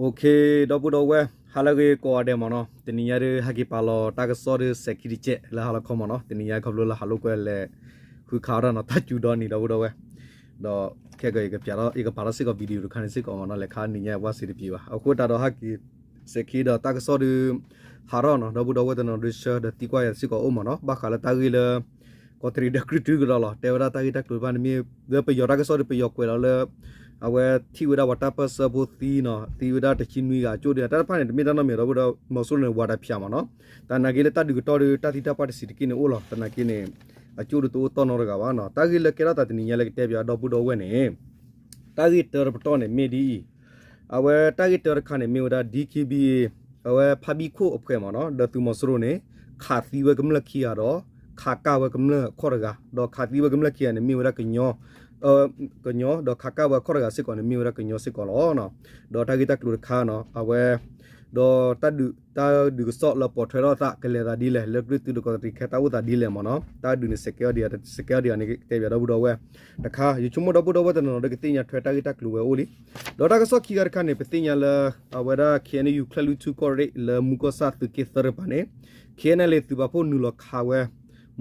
ဒီပုၢ်ဒီဝဲၢ် ဟါလၢအဂ့ၤကိးဂၤဒဲးမ့ၢ်နီၤ, တနံၤညါဒုး ဟဲက့ၤပာ်လီၤတၢ်ကစီၣ်ဒုး စဲးခံတကဲးလၢဟါလီၤခီမ့ၢ်နီၤ, တနံၤညါခီဖျိလၢဟးလိာ်ကွဲလဲၤ ဃုခးအီၣ်တၢ်နီၤ တၢ်စူၤဒီနံၤ ဒီပုၢ်ဒီဝဲၢ်, ဒီးခဲကီး ယကပာ်ထီၣ်စ့ၢ်ကီး video တခါန့ၣ်စ့ၢ်ကီးမ့ၢ်နီၤ, လဲၤခါနံၤညါဝဲစ့တပံၤဘၣ်, အဃိသတးဒီးဟဲက့ၤ စဲးခံဒီးတၢ်ကစီၣ်ဒုး ဟးထီၣ်နီၤ, ဒီပုၢ်ဒီဝဲၢ်တနီၤဒုး ဆှၢဒီးသံကွၢ်ယၤစ့ၢ်ကီးအိၣ်မ့ၢ်နီၤ, ဘၣ်ဃးလၢတၢ်ဂ့ၢ်လၢ ကီးတရံးဒီးကြုၢ်တုကဒီးလီၤ, တဲဝဲဒၣ်တၢ်ဂ့ၢ်တၢ်ကျိၤတဖၣ်န့ၣ်မ့ၢ် လၢပယီၤတၢ်ကစီၣ်ဒုး ပယီၤကွဲးလီၤလၢ အဝဲထံၣ်ဝဲဒၣ်ပှၤတၢ်ပၢၢ်ဆၢဖိသံနီၤ, သံဝဲဒၣ်တဆံနွံဂၤ အကၠိၣ်ဒုး တၢ်တဖၣ်န့ၣ် တမ့ၢ်တၢ်နီတမံၤ ဒီပုၢ်ဒီဝဲၢ် မီၤစိရိၤန့ၣ် ဝၤတဖၠးမ့ၢ်နီၤ, သနာ်က့လၢတၢ်ဒုးကတီၢ်ဒုး တၢ်သံတၢ်ပှၢ်တဆံးတက့ၢ်န့ၣ်အိၣ်လီၤ, သနာ်က့န့ၣ် အကၠိၣ်ဒုးတအိၣ်တီၢ်နီတဂၤဘၣ်နီၤ, တၢ်ဂ့ၢ်လၢကဲထီၣ်သးတနံၤညါလၢကတဲပၠးဒီပုၢ်ဒီဝဲၢ်န့ၣ် တၢ်ဂ့ၢ်တၢတပတီၢ်န့ၣ်မ့ၢ်ဒ်အံၤ, အဝဲတၢ်ဂ့ၢ်တၢတခါန့ၣ်မ့ၢ်ဝဲဒၣ် DKBA အဝဲဖါဘံၣ်ခိၣ်အဖှဲးမ့ၢ်နီၤ, ဒီးသုးမီၤစိရိၤန့ၣ် ခးသံဝဲကမျၢၢ်ခံဂၤဒီး ခးကၢ်ဝဲကမျၢၢ်ခီၣ်တဂၤ, ဒီးခးသံဝဲကမျၢၢ်ခံဂၤန့ၣ်မ့ၢ်ဝဲဒၣ်ကညီ, ကညီ, ဒီးခးကၢ်ဝဲခီၣ်တဂၤစ့ၢ်ကီးန့ၣ် မ့ၢ်ဝဲဒၣ်ကညီစ့ၢ်ကီးလီၤ. ဒီးတၢ်ဂ့ၢ်တၢ်ကျိၤတခါနီၤ, အဝဲ ဒီးတၢ်ဒုးကစီၣ်လၢပိာ်ထွဲထီၣ်သးကလဲၤသးဒ်လဲၣ်, လၢကြုၢ်တုဒီးကီးတရံးခဲတၢ်အိၣ်သးဒ်လဲၣ်မ့ၢ်နီၤ, တၢ်ဒုးန့ၣ် စဲးကဲအီၤဒံး စဲးကဲအီၤဒံးန့ၣ် ကတဲပၠးဒီပုၢ်ဒီဝဲၢ်တခါ, ယဆိကမိၣ်ဒီပုၢ်ဒီဝဲၢ်တနီၤနီၤဒီးကသ့ၣ်ညါထွဲတၢ်ဂ့ၢ်တၢ်ကျိၤဝဲအိၣ်လံ. ဒီးတၢ်ကစီၣ်ခံဂၤတခါန့ၣ် ပသ့ၣ်ညါလၢ အဝဲဒၣ် KNU ချဲၣ်လွံၢ်ထူၣ်ကီၢ်ရ့ၣ်လၢမူကီၢ်ဆၣ်သုးက့သၢတကပၤန့ၣ် KNLA သုးပာ်ဖှိၣ်နုာ်လီၤခးဝဲ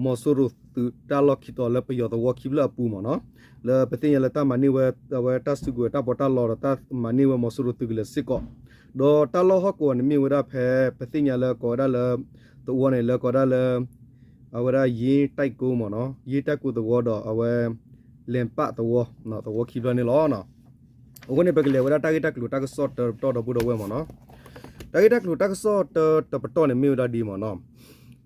မီၤစိရိၤသုးတၢ်လီၢ်ခံတီၤလၢပယီၤသဝီခံဖျၢၣ်အပူၤမ့ၢ်နီၤ, လၢပသ့ၣ်ညါလၢတၢ်မၤန့ၢ်ဝဲ အဝဲတၢ်စုကဝဲၤတၢ်ပီးတၢ်လီဒီးတၢ်မၤန့ၢ်ဝဲမီၤစိရိၤသုးကလၢၤစ့ၢ်ကီး, ဒီးတၢ်လီၢ်ဟီၣ်ကဝီၤန့ၣ်မ့ၢ်ဝဲဒၣ်ဖဲ ပသ့ၣ်ညါလၢကိးဝဲဒၣ်လၢ သဝီန့ၣ် လၢကိးဝဲဒၣ်လၢ အဝဲဒၣ်ယ့ၢ်တၢ်ကိမ့ၢ်နီၤ, ယ့ၢ်တၢ်ကိသဝီဒီးအဝဲ လဲၤပၣ်သဝီ, သဝီခံဖျၢၣ်န့ၣ်လီၤ. အဃိန့ၣ် ပကလဲၤဝဲဒၣ်တၢ်ဂ့ၢ်တၢ်ကျိၤတၢ်ကစီၣ်တၢတပတီၢ်ဒီပုၢ်ဒီဝဲၢ်မ့ၢ်နီၤ, တၢ်ဂ့ၢ်တၢ်ကျိၤတၢ်ကစီၣ်တၢတပတီၢ်န့ၣ်မ့ၢ်ဝဲဒၣ်ဒ်မ့ၢ်နီၤ,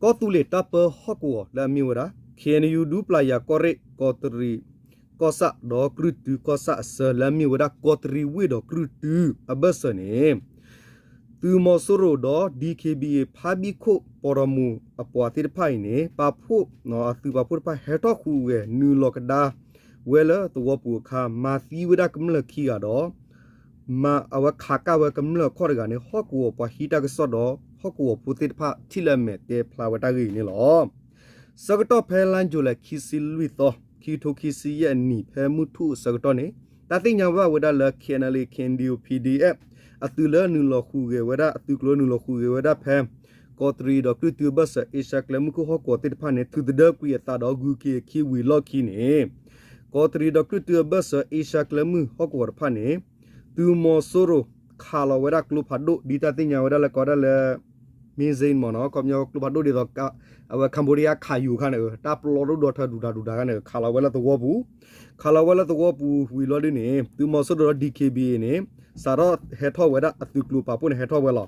ကီၢ်သူလ့ၤတၢ်ပၢဟီၣ်ကဝီၤလၢအမ့ၢ်ဝဲဒၣ် KNU ဒူပျၤယၤကီၢ်ရ့ၣ် ကီးတရံး ကီၢ်ဆၣ်ဒီးကြုၢ်တုကီၢ်ဆၣ်အဆၢ လၢအမ့ၢ်ဝဲဒၣ်ကီးတရံးဝ့ၢ်ဒီးကြုၢ်တုအဘၢၣ်စၢၤန့ၣ် သုးမီၤစိရိၤဒီး DKBA ဖါဘံၣ်ခိၣ်ပီၢ်ဒီမူၤအပှၤသ့ၣ်တဖၣ်အံၤန့ၣ် ပာ်ဖှိၣ် အသုးပာ်ဖှိၣ်တဖၣ် ဟဲထီၣ်ဃုာ်ဂဲၤနုာ်လီၤကဒါဝဲလၢသဝီပူၤအခါ မၤသံဝဲဒၣ်ကမျၢၢ်ခံဂၤဒီး အဝဲခးကၢ်ဝဲကမျၢၢ်ခီၣ်တဂၤန့ၣ် ဟီၣ်ကဝီၤပှၤဟံးတၢ်ကစီၣ်ဒီး ဟီၣ်ကဝီၤဖိသ့ၣ်တဖၣ်ထံၣ်လၢအမဲာ်တဲဖျါဝဲတၢ်ဂ့ၢ်အံၤန့ၣ်လီၤ. ဆၢကတီၢ်ဖဲလါယူၤလံခံဆံလွံၢ်သီ ခံကထိခံဆံယဲၢ်အနံၣ် ဖဲမုၢ်ထူၣ်အဆၢကတီၢ်န့ၣ် တၢ်သ့ၣ်ညါဘၣ်ဝဲဒၣ်လၢ KNLA KNDO PDF အသုးလၢနုာ်လီၤဃုာ်ဂဲၤဝဲဒၣ် အသုးကျိၤနုာ်လီၤဃုာ်ဂဲၤဝဲဒၣ်ဖဲ ကီးတရံးဒီးကြုၢ်တုအဘၢၣ်စၢၤ အ့ရှါကျဲမုၢ်ခိၣ်ဟီၣ်ကဝီၤသ့ၣ်တဖၣ်န့ၣ် ထုးသဒၢကွံာ်အသးဒီးဂုၤက့ၤအခံဝံၤလီၢ်ခံန့ၣ် ကီးတရံးဒီးကြုၢ်တုအဘၢၣ်စၢၤ အ့ရှါကျဲမုၢ်ဟီၣ်ကဝီၤတဖၣ်န့ၣ် သုးမီၤစိရိၤခးလီၤဝဲဒၣ်ကျိဖးဒိၣ် ဒ်တၢ်သ့ၣ်ညါဝဲဒၣ်လၢကိးဒၣ်လၢ မ့ၢ်စ့ၣ်မ့ၢ်နီၤ ခီပညီကျိဖးဒိၣ်ဒ်သိး အဝဲ Cambodia ခးယိၤခါန့ၣ် တၢ်ပျီဒိၣ်ဒီထၢဒူၣ်ဒါဒူၣ်ဒါခါန့ၣ် ခးလီၤဝဲလၢသဝီပူၤ, ခးလီၤဝဲလၢသဝီပူၤဝံၤလီၤဒုးန့ၣ် သုးမီၤစိရိၤဒီး DKBA န့ၣ် စးထီၣ်ဟဲထီၣ်ဝဲဒၣ်အသုးကျိၤပာ်ဖှိၣ်န့ၣ် ဟဲထီၣ်ဝဲလီၤ.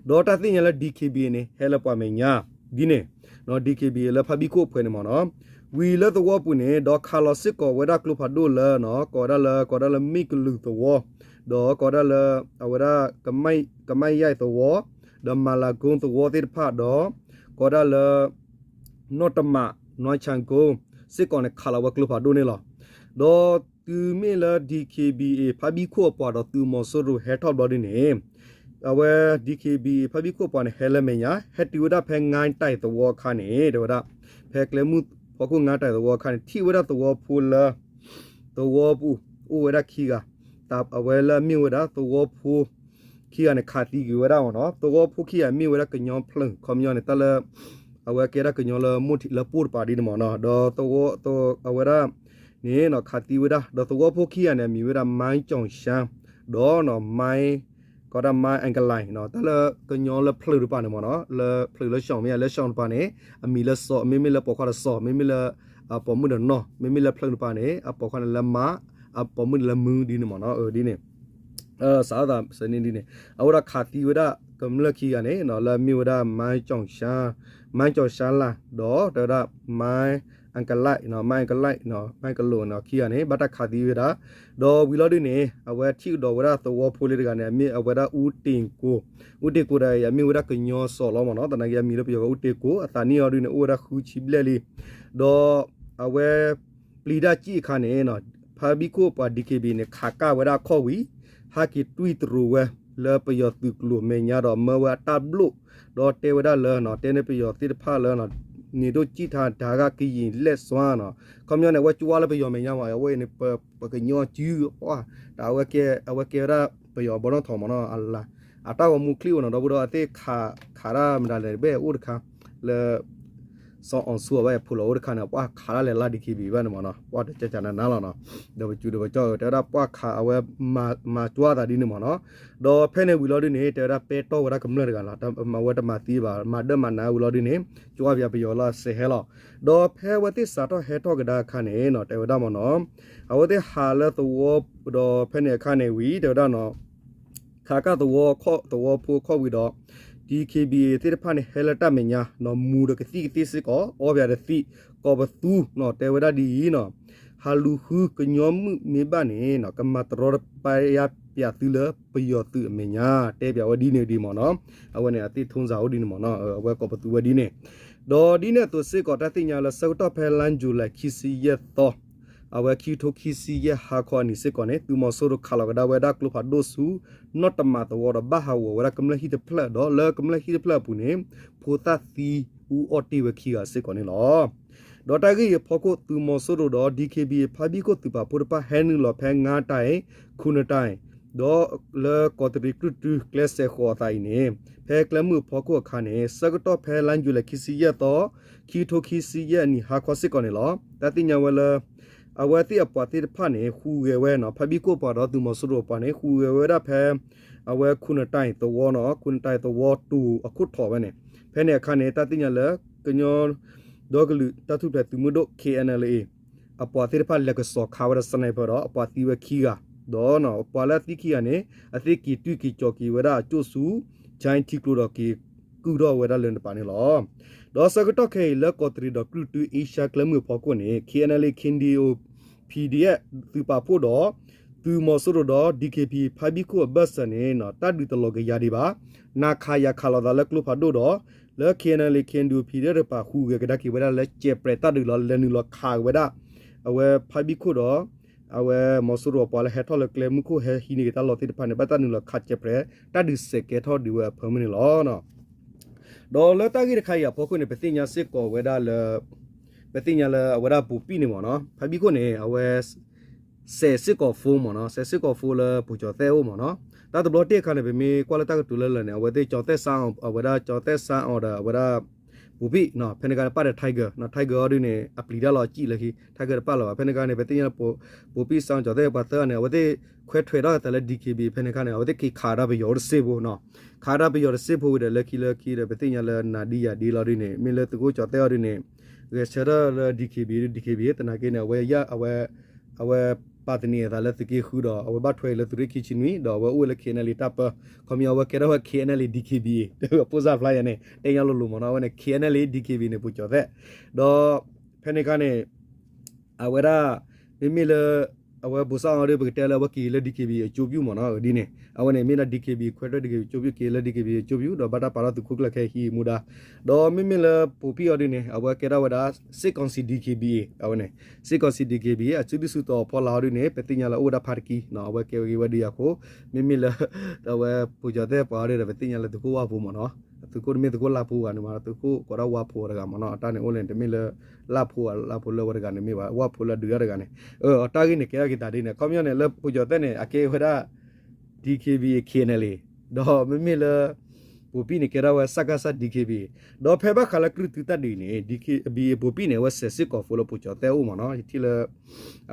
ဒီးတၢ်သ့ၣ်ညါလၢ DKBA န့ၣ် ဟဲလၢပှၤမဲာ်ညါ ဒ်န့ၣ် DKBA လၢဖါဘံၣ်ခိၣ်အဖှဲးန့ၣ်မ့ၢ်နီၤ ဝံၤလၢသဝီပူၤန့ၣ် ဒီးခးလီၤစ့ၢ်ကီးဝဲဒၣ်ကျိဖးဒိၣ်လၢ ကိးဝဲဒၣ်လၢ ကိးဝဲဒၣ်လၢမ့ၣ်ကလူးသဝီ ဒီးကိးဝဲဒၣ်လၢ အဝဲဒၣ် ကမၣ်ယဲၢ်သဝီ ဒီးမၤလၤကိသဝီသ့ၣ်တဖၣ်ဒီး ကိးဝဲဒၣ်လၢ နီၢ်တမး နွါဆၣ်ကိ စ့ၢ်ကီးန့ၣ် ခးလီၤဝဲကျိဖးဒိၣ်န့ၣ်လီၤ. ဒီးတုၤမ့ၢ်လၢ DKBA ဖါဘံၣ်ခိၣ်အပှၤဒီးသုးမီၤစိရိၤဟဲထီၣ်ဘျီဒုးန့ၣ် အဝဲ DKBA ဖါဘံၣ်ခိၣ်အပှၤန့ၣ် ဟဲလၢမဲာ်ညါ ဟဲတုၤဝဲဒၣ်ဖဲငါတၢ်သဝီအခါန့ၣ် တဲဝဲဒၣ် ဖဲကျဲမုၢ်ဖီခိၣ်ငါတၢ်သဝီအခါန့ၣ် ထံၣ်ဝဲဒၣ်သဝီဖိလၢ သဝီပူၤ အိၣ်ဝဲဒၣ်ခံဂၤ အဝဲလၢအမ့ၢ်ဝဲဒၣ်သဝီဖိ ခံဂၤန့ၣ် ခးသံကွံာ်ဝဲဒၣ်မ့ၢ်နီၤ သဝီဖိခံဂၤမ့ၢ်ဝဲဒၣ်ကညီဖျၢၣ် ခီပညီန့ၣ် တၢ်လၢ အဝဲကဲဒၣ်ကညီလၢမိၢ်ထံးလၢပိၢ်တပၤဒ်န့ၣ်မ့ၢ်နီၤ ဒီးသဝီ အဝဲဒၣ်န့ၣ် ခးသံဝဲဒၣ် ဒီးသဝီဖိခံဂၤန့ၣ် အမံၤဝဲဒၣ် မါကၠီၣ်ရှါ ဒီး မါ ကိးဒၣ် မါအကလံ တၢ်လၢကညီလၢဖျၢၣ်တပၤန့ၣ်မ့ၢ်နီၤ လၢဖျၢၣ်လၢရှီၣ်မ့ၢ် လၢရှီၣ်တပၤန့ၣ် အမံၤလၢစီၤ မ့မ့ၢ်လၢပိာ်ခွါဒီးစီၤ မ့မ့ၢ်လၢ ပိာ်မုၣ်ဒီးနီၢ် မ့မ့ၢ်လၢဖျၢၣ်တပၤန့ၣ် အပိာ်ခွါန့ၣ်လၢမါ အပိာ်မုၣ်န့ၣ်လၢမုၢ်ဒ်န့ၣ်မ့ၢ်နီၤ ဒ်န့ၣ် စးထီၣ်သးစဲန့ၣ်ဒ်န့ၣ် အဝဲဒၣ်ခးသံဝဲဒၣ်ကမျၢၢ်ခံဂၤန့ၣ် လၢအမ့ၢ်ဝဲဒၣ် မါ ကၠီၣ်ရှါလါ ဒီးတဲဝဲဒၣ် မါအကလံ မါအကလံ မါကလိာ်ခံဂၤန့ၣ် ဘၣ်တၢ်ခးသံဝဲဒၣ် ဒီးဝံၤလီၤဒုးန့ၣ် အဝဲထံၣ်ကဒီးဝဲဒၣ်သဝီဖိလၢတဂၤန့ၣ် အမ့ၢ်အဝဲဒၣ်အူတ့ၢ်ကိၣ် အူတ့ၢ်ကိၣ်ဒၣ်အံၤ အမ့ၢ်ဝဲဒၣ်ကညီစီၤလီၤမ့ၢ်နီၤ သနာ်က့အမံၤလၢပယီၤကီၢ်အူတ့ၢ်ကိၣ် အသးနံၣ်အီၤဒုးန့ၣ် အိၣ်ဝဲဒၣ်ဃုဆံဘျဲၣ်လံ ဒီး အဝဲပျံၤတၢ်စံၣ်အခါန့ၣ် ဖါဘံၣ်ခိၣ်ပှၤ DKBA န့ၣ် ခးကၢ်ဝဲဒၣ်အခီၣ်ဝံၤ ဟဲက့ၤတွံၢ်တရိၤဝဲ လၢပယီၤသုးကျိၤမဲာ်ညါဒီးမၢဝဲအတၢ်ဘျိၣ် ဒီးတဲဝဲဒၣ်လၢ တဲန့ၢ်ပယီၤသ့ၣ်တဖၣ်လၢ နင်တို့ကြည့်ထားတာကရင်လက်စွမ်းနီၤ ခီပညီန့ၣ် အဝဲကွၢ်လၢပယီၤမဲာ်ညါမး အဝဲအံၤန့ၣ် ပကညီစု တၢ်အဝဲကဲ အဝဲကဲဝဲဒၣ်ပယီၤဘီနီၣ်ထီၣ်မ့ၢ်နီၤ အလၢ အတၢ်ဂီၤမူချံအိၣ်နီၤ ဒီပုၢ်ဒီဝဲၢ် အသ့ၣ်ခး ခးတၢ်မတၤလဲၣ်တဘ့ၣ်အိၣ်တခါ လၢ စီၤအီၤဆူအဝဲဖိလီၤအိၣ်တခါန့ၣ် ပှၤခးတၢ်လဲၤလၢ DKBA ဘၣ်န့ၣ်မ့ၢ်နီၤ ပှၤတကးကးနးနးလီၤနီၤ ဒီးပစူၤဒီးပကၠီၣ် တဲဝဲဒၣ်ပှၤခးအဝဲ မၤကွၢ်သးဒ်န့ၣ်မ့ၢ်နီၤ ဒီးဖဲန့ၣ်ဝံၤလီၤဒ်န့ၣ် တဲဝဲဒၣ်ပဲတြီဝဲဒၣ်ကမျၢၢ်တဂၤလီၤ အဝဲတမၤသံဘၣ် မၤဒၢမၤနးဝံၤလီၤဒ်န့ၣ် ကွၢ်ပယီၤပယီၤလၢစဲးဟဲလီၤ ဒီးဖဲအဝဲသ့ၣ်စးထီၣ်ဟဲထီၣ်ကဒါအခါန့ၣ်နီၤ တဲဝဲဒၣ်မ့ၢ်နီၤ အဝဲသ့ၣ်ဟးလၢသဝီ ဒီးဖဲန့ၣ်အခါန့ၣ်ဝံၤ တဲဝဲဒၣ်နီၤ ခးကၢ်သဝီခီၣ်သဝီဖိခီၣ်ဝံၤဒီး DKBA သ့ၣ်တဖၣ်န့ၣ် ဟဲလၢတၢ်မဲာ်ညါနီၤ မူၤဒီးကသံၣ်ကသ့စ့ၢ်ကီး အီပၠးတသံၣ် ကိးပသူနီၤ တဲဝဲဒၣ်ဒ်အံၤနီၤ ဟးလူၤဃုကညီမုၣ်မ့ၢ်ဘၣ်န့ၣ်နီၤ ကမၤတရီတပါယါပၠးသုလၢပယီၤသုးအမဲာ်ညါ တဲပၠးဝဲဒ်န့ၣ်ဒ်မ့ၢ်နီၤ အဝဲန့ၣ်အသ့ၣ်ထိစးအိၣ်ဒ်န့ၣ်မ့ၢ်နီၤ အဝဲကိးပသူဝဲဒ်န့ၣ် ဒီးဒ်န့ၣ်အသိးစ့ၢ်ကီး တၢ်သ့ၣ်ညါလၢဆၢကတီၢ်ဖဲလါယူၤလံ ခံဆံယဲၢ်သီ အဝဲခံကထိခံဆံယဲၢ်ဟါခီအနံၤစ့ၢ်ကီးန့ၣ် သုးမီၤစိရိၤခးလီၤကဒါဝဲဒၣ်ကျိဖးဒိၣ်ဆူ နီၢ်တမးသဝီဒီးဘၣ်ဟးဂီၤဝဲဒၣ်ကမျၢၢ်ဟံၣ်တဖျၢၣ် ဒီးလၢကမျၢၢ်ဟံၣ်တဖျၢၣ်အပူၤန့ၣ် ဖိသၣ်သံအူအီၣ်တ့ၢ်ဝဲခံဂၤစ့ၢ်ကီးန့ၣ်လီၤ. ဒီးတၢ်ဂ့ၢ်အံၤအဖီခိၣ် သုးမီၤစိရိၤဒီး DKBA ဖါဘံၣ်ခိၣ်သုးပာ်ဖှိၣ်တဖၣ်ဟဲနုာ်လီၤဖဲငါးတိုင် ခုနစ်တိုင် ဒီးလၢကီးတရံးကြုၢ်တုကျဲစဲးဃီၤအသးအံၤန့ၣ် ဖဲကျဲမုၢ်အဖီခိၣ်အခါန့ၣ် ဆၢကတီၢ်ဖဲလါယူၤလံ ခံဆံယဲၢ်သီ ခံကထိခံဆံယဲၢ်အနံၤဟါခီစ့ၢ်ကီးန့ၣ်လီၤ. တၢ်သ့ၣ်ညါဝဲလၢ အဝဲသ့ၣ်အပှၤသ့ၣ်တဖၣ်န့ၣ် ဟူးဂဲၤဝဲနီၤ ဖါဘံၣ်ခိၣ်ပှၤဒီးသုးမီၤစိရိၤအပှၤန့ၣ် ဟူးဂဲၤဝဲဒၣ်ဖဲ အဝဲ ခုနစ်တိုင် သဝီနီၤ ခုနစ်တိုင် သဝီတိၤအခိၣ်ထီၣ်ဝဲန့ၣ် ဖဲန့ၣ်အခါန့ၣ် တၢ်သ့ၣ်ညါလၢ ကညီဒီကလုာ်တၢ်ထူၣ်ဖျဲးသုးမုၢ်ဒိၣ် KNLA အပှၤသ့ၣ်တဖၣ်လဲၤကစီၤခးဝဲဒၣ် sniper ဒီးအပှၤသံဝဲခံဂၤ ဒီးပှၤလၢအသံခံဂၤန့ၣ် အသ့ၣ်က့ၤတွံၢ်က့ၤကၠီၤက့ၤဝဲဒၣ်အကၠိၣ်ဆူ ကၠဲထံကျိဒီးက့ၤကုၢ်ထီၣ်ဝဲဒၣ်လၢန့ၣ်တပၤန့ၣ်လီၤ. ဒီးဆၢကတီၢ်ခဲအံၤလၢကီးတရံးဒီးကြုၢ်တု အ့ရှါကျဲမုၢ်အဖီခိၣ်န့ၣ် KNLA KNDO PDF သုးပာ်ဖှိၣ်ဒီး သုးမီၤစိရိၤဒီး DKBA ဖါဘံၣ်ခိၣ်အဘၢၣ်စၢၤန့ၣ် တၢ်ဒုးတလီၤကယၤဒံးဘၣ် နၤခးယၤခးလိာ်သးလၢကျိဖးဒိၣ်ဒီး လၢ KNLA KNDO PDF တပၤဟူးဂဲၤကဒါက့ၤဝဲဒၣ်လၢ ကဲးပြဲးတၢ်ဒုးလီၤ လဲၤနုာ်လီၤခးက့ၤဝဲဒၣ် အဝဲဖါဘံၣ်ခိၣ်ဒီး အဝဲမီၤစိရိၤအပှၤလၢဟဲထီၣ်လၢကျဲမုၢ်ခိၣ်ဟဲဟံးန့ၢ်က့ၤတၢ်လီၢ်သ့ၣ်တဖၣ်န့ၣ် ဘၣ်တၢ်နုာ်လီၤခးကဲးပြဲး တၢ်ဒုးစဲးကဲထီၣ်ဒံးဝဲအဖၢမုၢ်န့ၣ်လီၤ. ဒီးလၢတၢ်ဂ့ၢ်တခါအံၤအဖီခိၣ်န့ၣ် ပသ့ၣ်ညါစ့ၢ်ကီးဝဲဒၣ်လၢ ပသ့ၣ်ညါလၢအဝဲဒၣ်ပိာ်ပံၣ်န့ၣ်မ့ၢ်နီၤ ဖါဘံၣ်ခိၣ်န့ၣ် အဝဲ စဲးစ့ၢ်ကီး phone မ့ၢ်နီၤ စဲးစ့ၢ်ကီး phone လၢပိာ်ကၠီၤသဲၣ်အအိၣ်မ့ၢ်နီၤ တၢ်တဘျီတ့ၢ်အခါန့ၣ် ပမ့ၢ်ကွၢ်လၢတၢ်ကတိၤလၢလၢာ်န့ၣ် အဝဲသ့ၣ်ကၠီၤသဲၣ်စၣ်အီၤ အဝဲဒၣ်ကၠီၤသဲၣ်စၣ်အီၤဒီးအဝဲဒၣ် ပိာ်ပံၣ်နီၤ ဖဲန့ၣ်အခါန့ၣ် ပၣ်ဒီး Tiger နီၤ Tiger အီၤဒ်န့ၣ် အပျံၤတၢ်လီၤအစံၣ်လၢခံ Tiger တပၣ်လၢၤဘၣ် ဖဲန့ၣ်အခါန့ၣ် ပသ့ၣ်ညါလၢ ပိာ်ပံၣ်စၣ်အီၤကၠီၤသဲၣ်ပှၤသၢဂၤန့ၣ် အဝဲသ့ၣ်ခွဲးထွဲးထီၣ်အသးလၢ DKBA ဖဲန့ၣ်အခါန့ၣ် အဝဲသ့ၣ်က့ၤခးဒၣ်ပယီၤတစ့ဖိနီၤ ခးဒၣ်ပယီၤတစ့ဖိဝံၤဒီး လၢခံလၢခံဒီး ပသ့ၣ်ညါလၢနၤဒ်ယၤဒ်လီၤဒ်န့ၣ် မ့ၢ်လၢသုးခိၣ်ကၠီၤသဲၣ်အီၤဒ်န့ၣ် ဂဲၤဆၢထၢၣ်လၢ DKBA ဒီး DKBA သနာ်က့န့ၣ် အဝဲယၣ် အဝဲ အဝဲပာ်သန့ၤအသးလၢသုးက့ဃုဒီး အဝဲဘၣ်ထွဲအံၤလၢသုးရ့ၣ်ခံဆံနွံ ဒီးအဝဲအိၣ်ဝဲလၢ KNLA တၢ်ပၢ ခီပညီအဝဲကဲထီၣ်ဝဲ KNLA DKBA တၢ်ဖိစၢ်ဖျါယၤန့ၣ် တဲညါလိၤလိၤမ့ၢ်နီၤ အဝဲန့ၣ် KNLA DKBA န့ၣ် ပိာ်ကၠီၤသဲၣ် ဒီး ဖဲန့ၣ်အခါန့ၣ် အဝဲဒၣ် မ့မ့ၢ်လၢ အဝဲပိာ်စၣ်အီၤဒီး ပကတဲလၢအဝဲက့ၤလၢ DKBA အကၠိပူၤမ့ၢ်နီၤ ဒ်န့ၣ် အဝဲန့ၣ်မ့ၢ်ဒၣ် DKBA ခွဲးထွဲ DKBA အကၠိပူၤ က့ၤလၢ DKBA အကၠိပူၤ ဒီးဘၣ်တၢ်ပာ်ထီၣ်သုးခိၣ်ကျၢၢ်ခဲဟံးမူဒါ ဒီးမ့မ့ၢ်လၢပိာ်ပံၣ်အီၤဒ်န့ၣ် အဝဲကဲထီၣ်ဝဲဒၣ် စစ်ကောင်စီ DKBA အဝဲန့ၣ် စစ်ကောင်စီ DKBA အစုဒုၣ်စုတီၤအဖီလာ်အီၤဒ်န့ၣ် ပသ့ၣ်ညါလၢအိၣ်ဝဲဒၣ်ဖါတကံ အဝဲကဲဝဲဂ့ၤဝဲဒ်ယၤအဃိ မ့မ့ၢ်လၢ အဝဲပိာ်ကၠီၤသဲၣ်ပှၤအီၤဒီး ပသ့ၣ်ညါလၢသုးခိၣ်ဝၣ်ဖိမ့ၢ်နီၤ သုးခိၣ်တမ့ၢ်သုးခိၣ်လၢ်ဖိဂၤန့ၣ်မ့ၢ် သုးခိၣ်ကိးဒၣ်ဝၣ်ဖိအီၤတဂၤမ့ၢ်နီၤ အတၢ်န့ၣ်အိၣ်လၢန့ၣ် တမ့ၢ်လၢ လၢ်ဖိဂၤလၢ်ဖိလၢဝဲတဂၤန့ၣ်မ့ၢ်ဘၣ် ဝၣ်ဖိလၢအဒုးတၢ်တဂၤန့ၣ် အတၢ်ဂ့ၢ်န့ၣ်ကဲထီၣ်က့ၤသးဒ်န့ၣ် ခီပညီန့ၣ် လၢပိာ်ကၠီၤသဲၣ်န့ၣ် အကဲဝဲဒၣ် DKBA KNLA ဒီးမ့မ့ၢ်လၢ ပိာ်ပံၣ်န့ၣ် ကဲထီၣ်ဝဲ စကစ DKBA ဒီးဖဲဘၣ်ဃးလၢကြုၢ်တုတၢ်ဒုးအံၤန့ၣ် DKBA ပိာ်ပံၣ်န့ၣ် အဝဲစဲးစ့ၢ်ကီး phone လၢပိာ်ကၠီၤသဲၣ်အအိၣ်မ့ၢ်နီၤ ယထံၣ်လၢ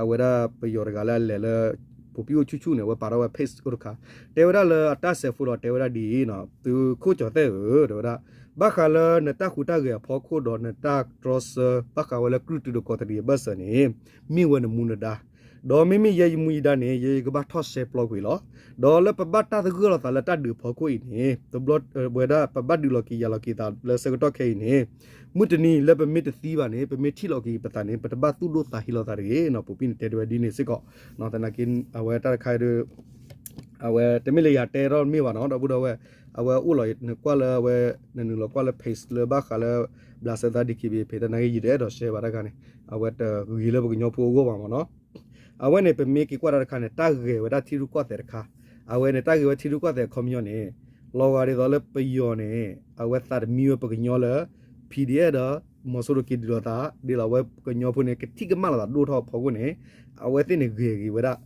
အဝဲဒၣ်ပယီၤတဂၤလၢအလဲၤလၢ ပိာ်ပံၣ်အိၣ်ဆူၣ်ဆူၣ်န့ၣ် အဝဲပာ်ထီၣ်ဝဲ page အိၣ်တခါ တဲဝဲဒၣ်လၢအတၢ်စဲးဖိဒီးတဲဝဲဒၣ်ဒ်အံၤနီၤ သုးခိၣ်ကၠီၤသဲၣ်ဧၢ တဲဝဲဒၣ် ဘၣ်ဃးလၢနတၢ်ဟူးတၢ်ဂဲၤအဖီခိၣ်ဒီးနတၢ်တြီဆၢ ဘၣ်ဃးဝဲလၢကြုၢ်တုဒီးကီးတရံးအဘၢၣ်စၢၤန့ၣ် မ့ၢ်ဝဲနမူနဒါ ဒီးမ့မ့ၢ်ယဲယမူယဒါန့ၣ် ယဲယကဘၣ်ထီၣ်ရှဲပျီကွံာ်လီၤ. ဒီးလၢပဘၣ်တၢ်သဂၢၢ်လိာ်သးလၢတၢ်ဒုးအဖီခိၣ်အံၤန့ၣ် တဘျီဝဲဒၣ်ပဘၣ်ဒုးလီၤက့ၤယၤလီၤက့ၤသးလၢဆၢကတီၢ်ခဲအံၤန့ၣ် မုၢ်တနံၤလၢပမ့ၢ်တသံဘၣ်န့ၣ် ပမ့ၢ်ထံၣ်လီၤက့ၤပသးန့ၣ် ပတဘၣ်သူၣ်ဒိၣ်သးဟ့လိာ်သးတဂ့ၤနီၤ ပိာ်ပံၣ်န့ၣ်တဲတဝဲဒ်န့ၣ်စ့ၢ်ကီး သနာ်က့ အဝဲတၢ်တခါဒီး အဝဲတမ့ၢ်လၢယၤတဲထီၣ်မ့ၢ်ဘၣ်နီၤ ဒီပုၢ်ဒီဝဲၢ် အဝဲအိၣ်လီၤနကွၢ်လၢအဝဲ နနုာ်လီၤကွၢ်လၢ page လၢဘၣ်ဃးလၢ ဘျးစဲသး DKBA page သနာ်က့ ယတအဲၣ်ဒိး share ဘၣ်တခါန့ၣ် အဝဲတဂ့ၤလၢပကညီဖိအဂီၢ်ဘၣ်မ့ၢ်နီၤ အဝဲန့ၣ် ပမ့ၢ်က့ၤကွၢ်တၢ်တခါန့ၣ် တၢ်ဂဲၤဝဲဒၣ်ထံရူၢ်ကီၢ်သဲးတခါ အဝဲန့ၣ် တၢ်ဂဲၤဝဲထံရူၢ်ကီၢ်သဲးအခီပညီန့ၣ် လီၤဂာ်ဒ်သိးလၢပယီၤန့ၣ် အဝဲသးတမံဝဲပကညီလၢ PDF ဒီး မီၤစိရိၤက့ၤဒုးလိာ်သး ဒ်သိးအဝဲပကညီဖိန့ၣ် ကထံၣ်ကမၣ်လိာ်သးဒိၣ်ထီၣ်အဖီခိၣ်န့ၣ် အဝဲသ့ၣ်န့ၣ်ဂဲၤက့ၤဝဲဒၣ်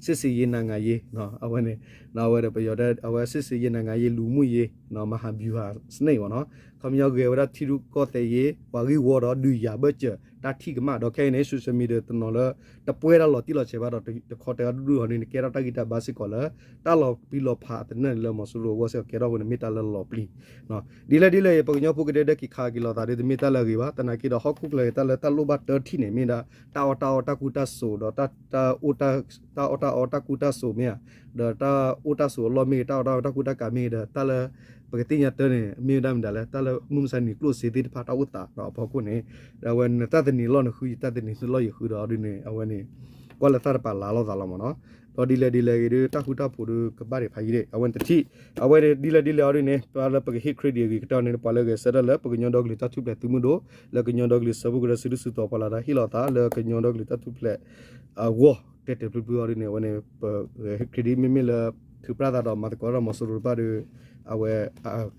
စစ်ဆင်ရေး နိုင်ငံရေး အဝဲန့ၣ် အဝဲဒီးပယီၤ အဝဲ စစ်ဆင်ရေး နိုင်ငံရေး လူမှုရေး မဟာဗျူဟာစနစ် ပေါ့နော်. ခီပညီဂဲၤဝဲဒၣ်ထံရူၢ်ကီၢ်သဲးအရေး ပှၤဂ့ၢ်ဝီဒီးဒုးယၤဘၢၣ်စၢၤ တၢ်ထံၣ်ကမၣ်ဒီး ခဲအံၤန့ၣ် social media တနီၤလၢ တပှဲၤဒၣ်လီၤတံၢ်လီၤဆဲးဘၣ်ဒီး တခီတဲအဒူၣ်ဒူၣ်အီၤန့ၣ် ကဲထီၣ်တၢ်ဂံၢ်တၢ်ဘါစ့ၢ်ကီးလၢ တၢ်လီၤပျံၤလီၤဖးအသနၢၣ်လၢမီၤစိရိၤအဂီၢ်စ့ၢ်ကီး ကဲထီၣ်အဃိန့ၣ် မ့ၢ်တၢ်လၢလီၤပျံၤ ဒ်လဲၣ်ဒ်လဲၣ်အံၤ ပှၤကညီဖိကဒဲဒဲက့ၤခးက့ၤလိာ်သးဒီး တမ့ၢ်တၢ်လၢအဂ့ၤဘၣ်. သနာ်က့ဒီး ဟီၣ်ခိၣ်ချၢအံၤ တၢ်လၢတၢ်လိၣ်ဘၣ်တၢ်ထံၣ်န့ၣ် မ့ၢ်ဒၣ် တၢ်အီၣ်တၢ်အီတၢ်ကူတၢ်စိးဒီး တၢ်အီၣ်တၢ်အီတၢ်ကူတၢ်စိးမ့ၢ်ဧါ, ဒီးတၢ်အိၣ်တၢ်ဆိးအလီၢ်မ့ၢ်ဂ့ၤ တၢ်အီၣ်တၢ်အီတၢ်ကူတၢ်ကးမ့ၢ်ဂ့ၤဒီး တၢ်လၢ ပကသ့ၣ်ညါတၢ်န့ၣ် မ့ၢ်ဝဲဒၣ်မတၤလဲၣ် တၢ်လၢမုၢ်မဆါနံၤကျိၣ်စ့သ့ၣ်တဖၣ်တၢ်အိၣ်သးဒီးအဖီခိၣ်န့ၣ် ဒီးအဝဲနတၢ်တနံၤလီၢ်နဃု ယတၢ်တနံၤလီၢ်ယဃုဒီးဒ်န့ၣ် အဝဲန့ၣ် ကွၢ်လၢသးတပာ်လၢ်လိာ်သးလီၤမ့ၢ်နီၤ. ဒီးဒ်လဲၣ်ဒ်လဲၣ်ဂ့ၤဒီး တၢ်ဃူတၢ်ဖိးဒီးကဘၣ်ဒံးဖးယံာ်ဒံး အဝဲဒ်လဲၣ်ဒ်လဲၣ်အီၤဒ်န့ၣ် ပှၤလၢပကဟ့ၣ် credit အဂ့ၤကတၢၢ်န့ၣ် ပှၤလၢဂဲၤဆၢထၢၣ်လၢပကညီဒီကလုာ်တၢ်ထူၣ်ဖျဲးသုးမုၢ်ဒိၣ် လၢကညီဒီကလုာ်စၢဖှိၣ်ကရၢစုဒုၣ်စုတီၤဖီလာ်ဒီး ဟ့ၣ်လီၤသးလၢကညီဒီကလုာ်တၢ်ထူၣ်ဖျဲးအဂီၢ် တဲတဲာ်ဖျုဖျုအီၤဒ်န့ၣ် အဝဲန့ၣ် ပ credit မ့မ့ၢ်လၢ ထုးပြသးဒီးမၤသကိးတၢ်ဒီးမီၤစိရိၤတဖၣ်ဒီး အဝဲ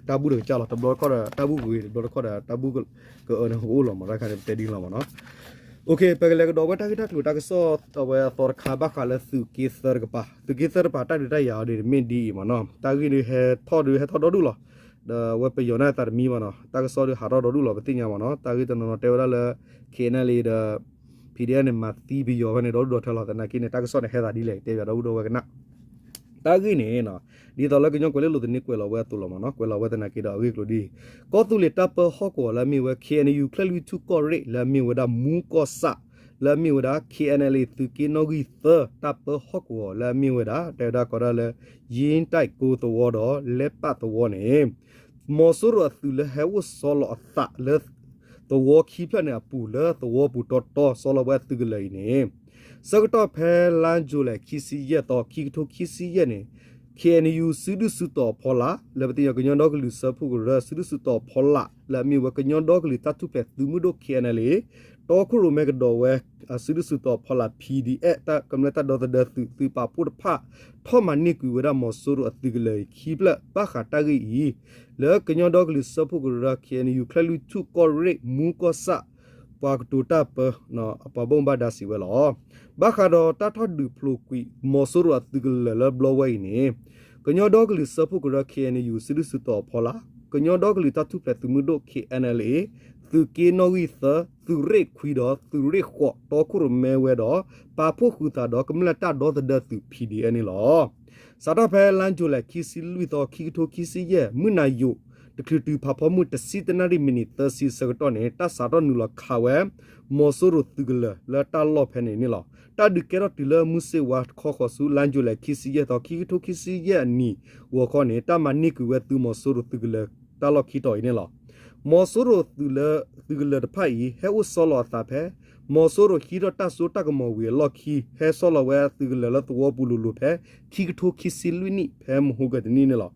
တၢ်ဘူၣ်တကစၢ်လီၤ တဘျီတခီၣ်ဒီး တၢ်ဘူၣ်ဂ့ၤ တဘျီတခီၣ်ဒီးတၢ်ဘူၣ်ကအၢန့ၣ်ကအိၣ်လီၤမ့ၢ် တၢ်ခါန့ၣ် ပတဲဒ်န့ၣ်လီၤမ့ၢ်နီၤ. ပကလဲၤကဒီးဝဲတၢ်ဂ့ၢ်တၢ်ကျိၤတၢ်ကစီၣ်အဝဲအသီတခါ ဘၣ်ဃးလၢသုးက့သၢတကပၤ သုးက့သၢတကပၤ တၢ်ဒုးတၢ်ယၤအီၤဒ်န့ၣ်မ့ၢ်ဒ်အံၤမ့ၢ်နီၤ တၢ်ဂ့ၢ်ဒုးဟဲထီၣ်ဒုးဟဲထီၣ်ဒီဒူၣ်လီၤ. ဒီးအဝဲပယီၤန့ၣ်သးတမံဘၣ်နီၤ တၢ်ကစီၣ်ဒုးဟးထီၣ်ဒီဒူၣ်လီၤ ပသ့ၣ်ညါမ့ၢ်နီၤ တၢ်ဂ့ၢ်တနီၤနီၤတဲဝဲဒၣ်လၢ KNLA ဒီး PDF န့ၣ်မၤသံပယီၤဖဲန့ၣ် ဒီဒူၣ်ဒီထၢလီၤ သနာ်က့န့ၣ် တၢ်ကစီၣ်န့ၣ်ဟဲသးဒ်လဲၣ် တဲပၠးဒီပုၢ်ဒီဝဲၢ်ကနၣ် တၢ်ဂ့ၢ်န့ၣ် ဒ်သိးလၢကညီကွဲၤလ့လိၤသန့ကွဲးလီၤဝဲအသိးလီၤမ့ၢ်နီၤ ကွဲးလီၤဝဲသနာ်က့ဒီးအဂ့ၢ်ကျိၤဒ်အံၤ ကီၢ်သူလ့ၤတၢ်ပၢဟီၣ်ကဝီၤလၢအမ့ၢ်ဝဲ KNU ချဲၣ်လွံၢ်ထူၣ်ကီၢ်ရ့ၣ် လၢအမ့ၢ်ဝဲဒၣ်မူကီၢ်ဆၣ် လၢအမ့ၢ်ဝဲဒၣ် KNLA သုးက့နီၣ်ဂံၢ်သၢ တၢ်ပၢဟီၣ်ကဝီၤလၢအမ့ၢ်ဝဲဒၣ် တဲဝဲဒၣ်ကီးဒၣ်လၢ ယ့ၣ်တၢ်ကိသဝီဒီး လဲပၣ်သဝီန့ၣ် မီၤစိရိၤအသုးလၢဟဲအိၣ်ဆီလီၤအသးလၢ သဝီခံဖျၢၣ်န့ၣ်အပူၤ လၢသဝီပူၤတီတီဆီလီၤဝဲအသုးကလၢၤအံၤန့ၣ် ဆၢကတီၢ်ဖဲလါယူၤလံ ခံဆံယဲၢ်သီ ခံကထိခံဆံယဲၢ်န့ၣ် KNU စုဒုၣ်စုတီၤအဖီလာ် လၢပသ့ၣ်ညါကညီဒီကလုာ်စၢဖှိၣ်ကရၢ စုဒုၣ်စုတီၤအဖီလာ် လၢအမ့ၢ်ဝဲကညီဒီကလုာ်တၢ်ထူၣ်ဖျဲးသုးမုၢ်ဒိၣ် KNLA တီခိၣ်ရိၣ်မဲကဒီးဝဲ စုဒုၣ်စုတီၤအဖီလာ် PDF တၢ်ကမျၢၢ်တၢ်ဒီသဒၢသုး သုးပာ်ဖှိၣ်တဖၣ် ထီၣ်မၤန့ၢ်ကွံာ်ဝဲဒၣ်မီၤစိရိၤအသုးကလၢၤအံၤခံဖျၢၣ် ဘၣ်ဃးတၢ်ဂ့ၢ်အံၤ လၢကညီဒီကလုာ်စၢဖှိၣ်ကရၢ KNU ချဲၣ်လွံၢ်ထူၣ်ကီၢ်ရ့ၣ် မူကီၢ်ဆၣ် ပှၤကတိၤတၢ်ပၢ ပှၤဘၣ်မူဘၣ်ဒါစံးဝဲလီၤ. ဘၣ်ဃးဒီးတၢ်ထီၣ်ဒုးဖျိးကွံာ် မီၤစိရိၤအသုးကလၢၤလၢဘျီဝဲအံၤန့ၣ် ကညီဒီကလုာ်စၢဖှိၣ်ကရၢ KNU စုဒုၣ်စုတီၤအဖီလာ်, ကညီဒီကလုာ်တၢ်ထူၣ်ဖျဲးသုးမုၢ်ဒိၣ် KNLA သုးက့နီၣ်ဂံၢ်သၢ, သုးရ့ၣ်ခွံဒီးသုးရ့ၣ်ဃိး တီခိၣ်ရိၣ်မဲဝဲဒီး ပာ်ဖှိၣ်ဃုာ်သးဒီးကမျၢၢ်တၢ်ဒီသဒၢသုး PDF န့ၣ်လီၤ. စးထီၣ်ဖဲလါယူၤလံ ခံဆံလွံၢ်သီ ခံကထိခံဆံယဲၢ် မုၢ်နၤယိာ် တချုးတုၤဖးဖီမုၢ် တဆံတနၣ်ရံၣ် မံးနံးသၢဆံဆၢကတီၢ်န့ၣ် တၢ်စးထီၣ်နုာ်လီၤခးဝဲ မီၤစိရိၤသုးကလၢၤလၢတၢ်လီၢ်ဖဲန့ၣ်န့ၣ်လီၤ. တၢ်ဒုးကဲထီၣ်တုၤလၢမုၢ်စ့ၣ်ဝါတခီဃီၤဆူ လါယူၤလံ ခံဆံယဲၢ်သီ ခံကထိခံဆံယဲၢ်အနံၤ ဂီၤခီန့ၣ် တၢ်မၤန့ၢ်ကွံာ်ဝဲသုးမီၤစိရိၤသုးကလၢၤတၢ်လီၢ်ခံတီၤအံၤန့ၣ်လီၤ. မီၤစိရိၤသုးလၢ သုးကလၢၤတဖၣ်အံၤ ဟဲအိၣ်ဆီလီၤအသးဖဲ မီၤစိရိၤဟံးထီၣ်တၢ်စိတၢ်ကမီၤဝံၤအလီၢ်ခံ ဟဲဆီလီၤဝဲသုးကလၢၤလၢသဝီပူၤလိၤလိၤဖဲ ခံကထိခံဆံလွံၢ်နံၣ် ဖဲမဟိကတနံၣ်န့ၣ်လီၤ.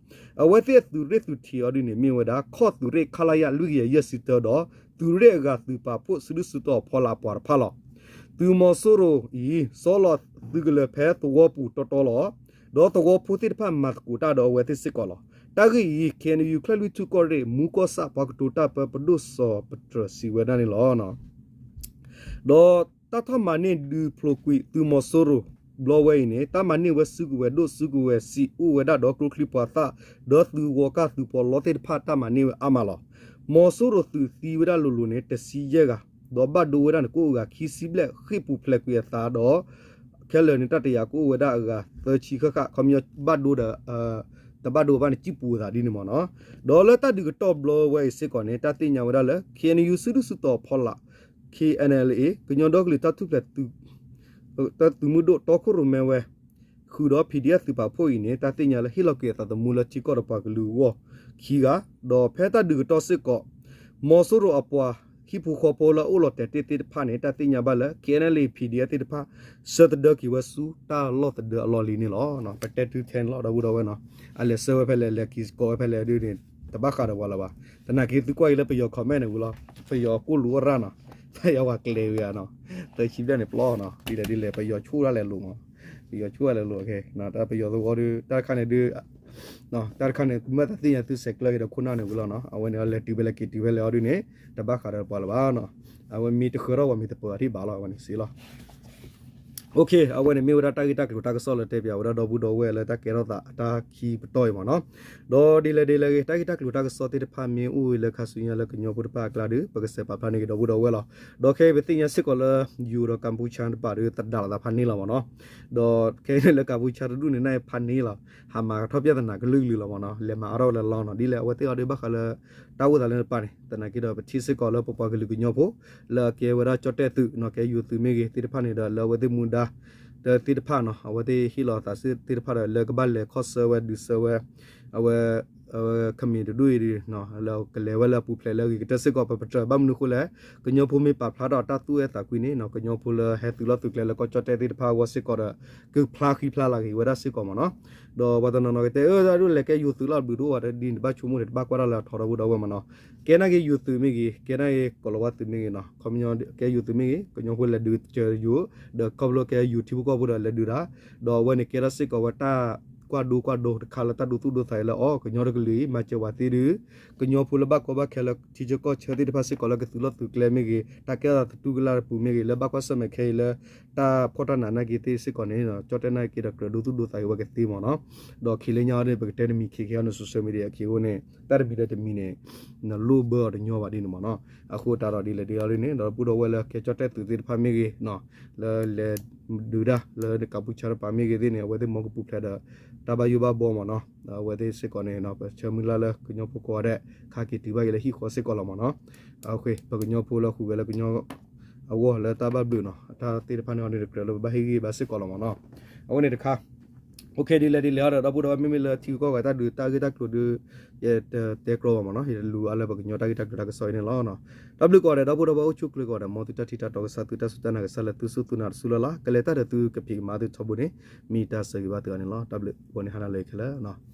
အဝဲသ့ၣ်အသုးရ့ၣ်သုးထံးအီၤဒ်န့ၣ် မ့ၢ်ဝဲဒၣ် ခီၣ်သုးရ့ၣ် ခလရ လွံၢ်ကယၤယဲၢ်ဆံတၢဒီး သုးရ့ၣ်အဂၤသုးပာ်ဖှိၣ်စုဒုၣ်စုတီၤအဖီလာ်အပှၤတဖၣ်လီၤ. သုးမီၤစိရိၤအံၤ ဆီလီၤသုးကလၢၤဖဲသဝီပူၤတီတီလီၤ. ဒီးသဝီဖိသ့ၣ်တဖၣ်မၤသကိးတၢ်ဒီးအဝဲသ့ၣ်စ့ၢ်ကီးလီၤ. တၢ်ဂ့ၢ်အံၤ KNU ချဲၣ်လွံၢ်ထူၣ်ကီၢ်ရ့ၣ် မူကီၢ်ဆၣ် ပှၤကတိၤတၢ်ပၢပဒိၣ်စီၤပတြၢၤစံးဝဲဒၣ်န့ၣ်လီၤ. ဒီးတၢ်ထီၣ်မၤန့ၢ်ဒုးဖျိးကွံာ်သုးမီၤစိရိၤဘျီဝဲအံၤန့ၣ် တၢ်မၤန့ၢ်ဝဲစုကဝဲၤဒိၣ်စုကဝဲၤဆံး အိၣ်ဝဲဒၣ်ဒီးကျိချံမျိာ်သၣ် ဒီးသုးဂီၤကၢ်သုးပီးလီသ့ၣ်တဖၣ် တၢ်မၤန့ၢ်ဝဲအါမးလီၤ. မီၤစိရိၤသုးသံဝဲဒၣ်လိၤလိၤန့ၣ် တဆံယဲၢ်ဂၤ, ဒီးဘၣ်ဒိဝဲဒၣ်န့ၣ် ကိးဂၤခံဆံဘျဲၣ် ဃ့ၢ်ပူၤဖျဲးကွံာ်အသးဒီး ခဲလၢာ်န့ၣ် တၢ်တယာ်ကအိၣ်ဝဲဒၣ်အဂၤသၢဆံဃၣ်ဃၣ် ခီပညီဘၣ်ဒိဒီး တဘၣ်ဒိဘၣ်န့ၣ် စုပူၤအသးဒ်န့ၣ်မ့ၢ်နီၤ. ဒီးလၢတၢ်ဒုးကတီၢ်ဘျီဝဲအံၤစ့ၢ်ကီးန့ၣ် တၢ်သ့ၣ်ညါဝဲဒၣ်လၢ KNU စုဒုၣ်စုတီၤအဖီလာ် KNLA ကညီဒီကလုာ်တၢ်ထူၣ်ဖျဲးသုးမုၢ်ဒိၣ်တီခိၣ်ရိၣ်မဲဝဲ ဃုာ်ဒီး PDF သုးပာ်ဖှိၣ်အံၤန့ၣ် တၢ်သ့ၣ်ညါလၢဟ့ၣ်လီၤကွံာ်အသးသမူလၢထံကီၢ်ဒီးပှၤကလုာ်အဂီၢ်ခံဂၤ, ဒီးဖဲတၢ်ဒုးကတီၢ်စ့ၢ်ကီး မီၤစိရိၤအပှၤဟံၣ်ဖိဃီဖိလၢအအိၣ်လီၤတဲာ်တ့ၢ်သ့ၣ်တဖၣ်န့ၣ် တၢ်သ့ၣ်ညါဘၣ်လၢ KNLA PDF သ့ၣ်တဖၣ် ဆၢသဒၢက့ၤဝဲဆူတၢ်လီၢ်သဒၢအလီၢ်လံၤန့ၣ်လီၤ. ပတဲတုၤထဲန့ၣ်လီၤ ဒီပုၢ်ဒီဝဲၢ်နီၤ, အလဲၤဆှၢဝဲဖဲလဲၣ် လဲၤက့ၤကီးဝဲဖဲလဲၣ်ဒ်န့ၣ် တဘၣ်ဃးဒီးပှၤလၢၤဘၣ်. သနာ်က့သုကွၢ်အံၤလၢပယီၤ comment န့ၣ်ဝံၤလီၤ, ပယီၤကိၢ်လူၤအိၣ်ရၣ်နီၤ, ပယီၤပှၤကျဲၤဝံၤဧါနီၤ, သၢဆံဘျဲၣ်န့ၣ်ပျီနီၤ, ဒ်လဲၣ်ဒ်လဲၣ် ပယီၤဆူၣ်ဒၣ်လဲာ်လိာ်မး, ပယီၤဆူၣ်ဒၣ်လဲာ်လိာ်, တၢ်ပယီၤသဝီဒုး တၢ်တခါန့ၣ်ဒုး တၢ်တခါန့ၣ် မ့ၢ်တၢ်သ့ၣ်ညါသုဆဲးကျၢက့ၤဒီးခိၣ်နၢ်န့ၣ်ဝံၤလီၤနီၤ, အဝဲန့ၣ်လဲၤတုၤဖဲလဲၣ်က့ၤတုၤဖဲလဲၣ်အီၤဒ်န့ၣ် တဘၣ်ဃးဒီးပှၤလၢၤဘၣ်နီၤ, အဝဲမ့ၢ်တဃၢထီၣ်ပှၤမ့ၢ်တပၢၤအထံၣ်ဘၣ်လီၤ အဝဲန့ၣ်စ့လီၤ. အဝဲန့ၣ်မ့ၢ်ဝဲဒၣ်တၢ်ဂ့ၢ်တၢ်ကျိၤတၢ်ကစီၣ်လၢတဲပၠးဝဲဒၣ်ဒီပုၢ်ဒီဝဲၢ်လၢတၢ်ကဲထီၣ်သးတၢ်ခံပတီၢ်အံၤမ့ၢ်နီၤ. ဒီးဒ်လဲၣ်ဒ်လဲၣ်ဂ့ၤ တၢ်ဂ့ၢ်တၢ်ကျိၤတၢ်ကစီၣ်သ့ၣ်တဖၣ်မ့ၢ်အိၣ်ဝဲလၢခါဆူညါလၢကညီဖိတဖၣ်အကျါဒီး ပကစဲးပာ်ဖျါန့ၢ်က့ၤဒီပုၢ်ဒီဝဲၢ်လီၤ. ဒီးခဲအံၤပသ့ၣ်ညါစ့ၢ်ကီးလၢ ယိၤဒီးကၣ်ပူၤဆၣ်တပၤဒီး သဒါလိာ်သးဖးန့ၢ်လီၤမ့ၢ်နီၤ. ဒီးခဲအံၤန့ၣ်လၢကၣ်ပူၤဆၣ်တဒူၣ်န့ၣ် နၢ်အံၤဖးန့ၢ်လီၤ. ဟးမၤကထီၣ်ပြဿနာကလုာ်ကလုာ်လီၤမ့ၢ်နီၤ. လဲၤမၤအါထီၣ်ဝဲလၢလီၤနီၤ. ဒ်လဲၣ်အဝဲသ့ၣ်အီၤဒီးဘၣ်ဃးလၢ တၢ်အိၣ်သးလၢနပၢ်န့ၣ် သနာ်က့ဒီး ပထံၣ်စ့ၢ်ကီးလၢပပှၤကလုာ်ကညီဖိ လၢအကဲဝဲဒၣ်ကၠီၣ်တဲၣ်သုးနီၤ ကဲယိၤသုးမ့ၢ်ဂ့ၤသ့ၣ်တဖၣ်န့ၣ်ဒီး လၢအဝဲသ့ၣ်မူဒါ ဒီးသ့ၣ်တဖၣ်နီၤ အဝဲသ့ၣ်ဟ့ၣ်လီၤသးသ့ၣ်တဖၣ်ဒီး လၢကဘၣ်လဲၤခီၣ်ဆၢဝဲဒုးဆၢဝဲ အဝဲ အဝဲ ခမ့ၢ်တဒူၣ်အံၤဒီး လၢကလဲၤဝဲလၢအပူၤဖျဲးလၢအဂ့ၤကတၢၢ်စ့ၢ်ကီး ပပတြၢၤဘၣ်မနုၤအဃိလဲၣ် ကညီဖိမ့ၢ်ပာ်ဖျါထီၣ်တၢ်သူၣ်အဲၣ်သးကွံန့ၣ်နီၤ ကညီဖိလၢဟဲသုးလီၢ်သုးကျဲလၢကီၢ်ကၠီၣ်တဲၣ်သ့ၣ်တဖၣ်အဂီၢ်စ့ၢ်ကီးဒီး ကဖျါဃံဖျါလၤက့ၤဝဲဒၣ်စ့ၢ်ကီးမ့ၢ်နီၤ. ဒီးပှၤတနီၤနီၤကတဲ အၢ တၢ်ဒိၣ်လဲၤကဲယိၤသုးလီၤဘျုးဒိၣ်ဝဲတဒ်န့ၣ် ဘၣ်ဆိကမိၣ်န့ၣ် တဘၣ်ကွၢ်တၢ်လၢအထီဒီပုၢ်ဒီဝဲၢ်မ့ၢ်နီၤ. ကဲနာ်က့ယိၤသုးမ့ၢ်ဂ့ၤ ကဲနာ်က့ကိးလီၤဝါသုးမ့ၢ်ဂ့ၤနီၤ ခီပညီကဲယိၤသုးမ့ၢ်ဂ့ၤ ကညီဖိလဲၤဒုးစၢၤယိၤ ဒီးခီဖျိကဲယိၤထံဖိကီၢ်ဖိဒီးလဲၤဒုးတၢ် ဒီးအဝဲန့ၣ်ကဲထီၣ်စ့ၢ်ကီးဝဲတၢ်ကွၢ်ဒိကွၢ်ဒိတခါလၢတၢ်ဒိသူၣ်ဒိသးအံၤလၢအီၤ ကညီတကလုာ်အံၤ မၤစၢၤဝဲသ့ၣ်ဒုး ကညီဖိလၢဘၣ်ကီဘၣ်ခဲလၢထံဆၢကီၢ်ဆၢသ့ၣ်တဖၣ်စ့ၢ်ကီးလၢကသုးလီၢ်သုးကျဲမ့ၢ်ဂ့ၤ တၢ်ကဲထီၣ်သးသတူၢ်ကလာ်တပူၤမ့ၢ်ဂ့ၤ လၢဘၣ်ကွၢ်ဆၢၣ်မဲာ်ခဲအံၤလၢ တၢ်ဖှီၣ်တၢ်နးနာ်က့သ့ၣ်စ့ၢ်ကီးန့ၣ် ကၠီၣ်တဲၣ်နာ်က့ဒီးကြၢးဒိသူၣ်ဒိသးက့ၤဝဲကသ့မ့ၢ်နီၤ. ဒီးခံလၢညါအံၤန့ၣ် ပကတဲတမံၤခံကဟဲအီၤန့ၣ် social media အခံအဃိန့ၣ် တၢ်တမံၤဒီးတမံၤန့ၣ် နလိၣ်ဘၢအီၤတညီဘၣ်ဒ်န့ၣ်မ့ၢ်နီၤ. အဃိသတးဒီးဒ်လဲၣ်ဒ်လဲၣ်န့ၣ် ဒီပုၢ်ဒီဝဲၢ်လၢကဲကၠီၣ်တဲၣ်သုးသ့ၣ်တဖၣ်မ့ၢ်ဂ့ၤ လၢလဲၤဒုးတၢ်လၢကၣ်ပူၤဆၣ်တပၤမ့ၢ်ဂ့ၤသ့ၣ်န့ၣ် အဝဲသ့ၣ်မ်ကပူၤဖျဲးဒီး တၢ်ဘၣ်ယိၣ်ဘၣ်ဘီမ့ၢ်နီၤ. အဝဲသ့ၣ်စ့ၢ်ကီးန့ၣ် ပဆၢမုၢ်လၢ်လၢကညီဖိကိးဂၤဒဲး ခါက့ၤတုၤဘၣ်က့ၤလၢဟံၣ်ဃီစ့ၢ်ကီးလီၤမ့ၢ်နီၤ. ပကညီဖိလၢဟူးဂဲၤလၢကညီ အဂီၢ်လၢတၢ်ဘၣ်ဘျုးနီၤ အတၢ်သ့ၣ်တဖၣ်န့ၣ်အီၤန့ၣ် တကြၢးလၢပဘၣ်ဟ့ၣ်ဂံၢ်ဘါစ့ၢ်ကီးလီၤမ့ၢ်နီၤ. အဝဲန့ၣ်တခါ OK ဒ်လဲၣ်ဒ်လဲၣ်အီၤဒီး ဒီပုၢ်ဒီဝဲၢ်မ့မ့ၢ်လၢထံဂုၤကီၢ်ဂၤတၢ်ဒုးတၢ်ဂ့ၢ်တၢ်ကျိၤဒုး ယတတဲကြီဘၣ်မ့ၢ်နီၤ ယတလူၤအါလၢပကညီတၢ်ဂ့ၢ်တၢ်ကျိၤတၢ်ကစီၣ်အံၤန့ၣ်လီၤ. တၢ်ဘျုးကိးဂၤဒဲး ဒီပုၢ်ဒီဝဲၢ်အိၣ်ဆူၣ်အိၣ်ချ့ကိးဂၤဒဲး မ်သုတၢ်ထံၣ်တၢ်တီကစၢ် သုတၢ်စူၢ်တၢ်နာ်ကစၢ်လၢသုစူၢ်သုနာ်တစူၢ်လၢ်လၢ် ကလဲၤတၢ်ဒီးသုကဖံးကမၤသုထီဘိန့ၣ် မ့ၢ်တၢ်ဆၢဂ့ၤဘၣ်သုဂၤန့ၣ်လီၤ. တၢ်ဘျုး ဂီၤန့ၣ်ဟါနၤလၢခဲလၢာ်